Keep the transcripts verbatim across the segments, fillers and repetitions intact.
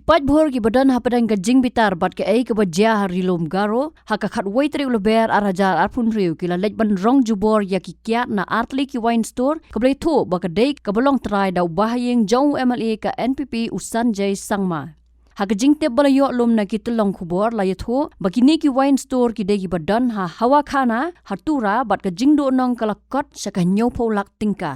Paidbah kiba don hapdeng ka jingbitar bad kaei kaba jia ha Ri Lum Garo, ha ka khatwei tarik u Lber ar hajar arphew hynriew ki la leit ban rong jubor ïa ki kiad na artylli ki wine store, kaba la ïathuh ba ka dei kaba long trai da u bahaïing jong u M L A ka N P P u Sanjay Sangma. Ha ka jingtip ba la ïoh lum na ki tyllong khubor la ïathuh ba kine ki wine store ki dei kiba don ha Hawakhana, ha Tura bad ka jingduhnong ka la kot sha ka hynñiewphew lak tyngka.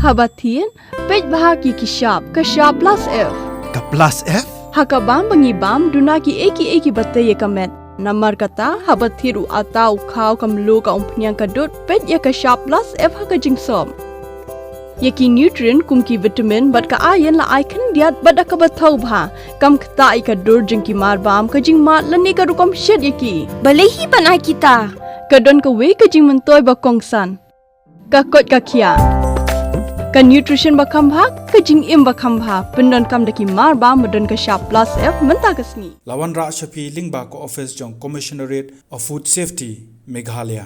Haba thied, peit bha ïa ki shap, ka shap plus F. Ka plus F? Ha ka bam ba ngi bam, duna kiei kiei kiba tei ïa ka met. Namar kata, haba thied u atta, u khaw, ka mluh, ka umphniang, ka dud, peit ïa ka shap plus F ha ka jingsop. Ïa ki nutrient kum ki vitamin bad ka iron la ai khyndiat bad da kaba thaw bha. Kam ktah ïa ka dur jong ki marbam, ka jingmad lane ka rukom shet ïa ki. Balei hi ban ai kita? Ka don kawei ka jingmyntoi ba kongsan. Ka koit ka khiah. Ka nutrition ba kham bha, ka jingim ba kham bha. Pyndonkam da ki marbam ba don ka shap plus F mynta ka sngi. La wanrah sha phi lyngba ka office jong Commissionerate of Food Safety, Meghalaya.